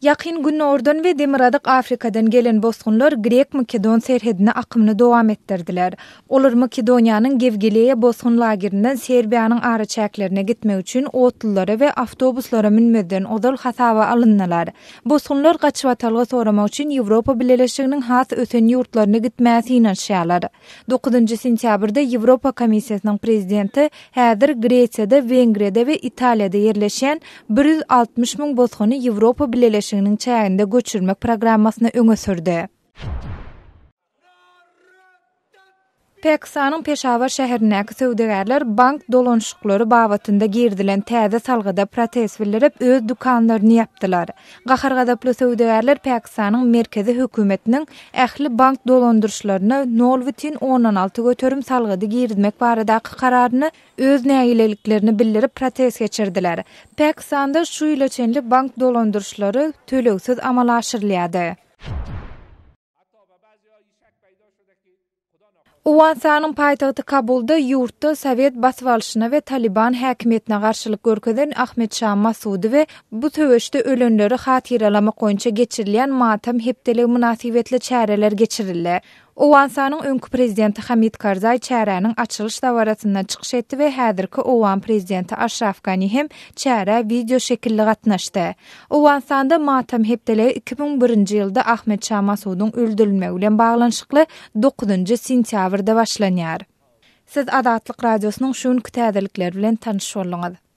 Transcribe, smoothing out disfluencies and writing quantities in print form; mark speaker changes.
Speaker 1: Ýakyn Gündogardan we Demirgazyk Afrikadan gelen bosgunlar grek-makedon serhedine akymyny dowam etdirdiler. Olar Makedoniýanyň Gewgeleýa bosgun lagerinden Serbiýanyň araçäklerine gitmek üçin otlulara we awtobuslara münmezden ozal hasaba alyndylar. Bosgunlar gaçybatalga soramak üçin Ýewropa Bileleşiginiň has ösen ýurtlaryna gitmäge synanyşýarlar. Dokuzynjy sentýabrda Ýewropa Komissiýasynyň prezidenti häzir Gresiýada, Wengriýada we Italiýada ýerleşýän 160 müň bosguny Ýewropa Bileleşiginiň çäginde göçürmek programmasyny öňe sürdi. Pakistanyň Peşawar şäherindäki söwdagärler bank dolanyşyklary babatynda girizilen täze salgyda protest bildirip, öz dükanlaryny ýapdylar. Gahar-gazaply söwdagärler Pakistanyň merkezi hökümetiniň ähli bank dolandyryşlaryna nol bütin ondan 6% salgydy girizmek baradaky kararyna öz nägileliklerini bildirip protest geçirdiler. Pakistanda şu ýyla çenli bank dolandyryşlary tölegsiz amala aşyrylýardy. Owganystanyň paýtagty Kabulda ýurtda sowet basybalyşyna we Talyban häkimiýetine garşylyk görkezen Ahmet Şa Masudy we bu söweşde ölenleri hatyralamak boýunça geçirilýän matam hepdeligi mynasybetli çäreler geçirildi. Owganystanyň öňki prezidenti Hamid Karzaý çäräniň açylyş dabarasynda çykyş etdi we häzirki owgan prezidenti Aşraf Gani hem çärä wideo şekilli gatnaşdy. Owganystanda matam hepdeligi 2001-nji ýylda Ahmet Şa Masudyň öldürilmegi bilen baglanyşykly dokuzynjy sentýabrda başlanýar. Siz Azatlyk Radiosynyň şu günki täzelikleri bilen tanyş bolduňyz.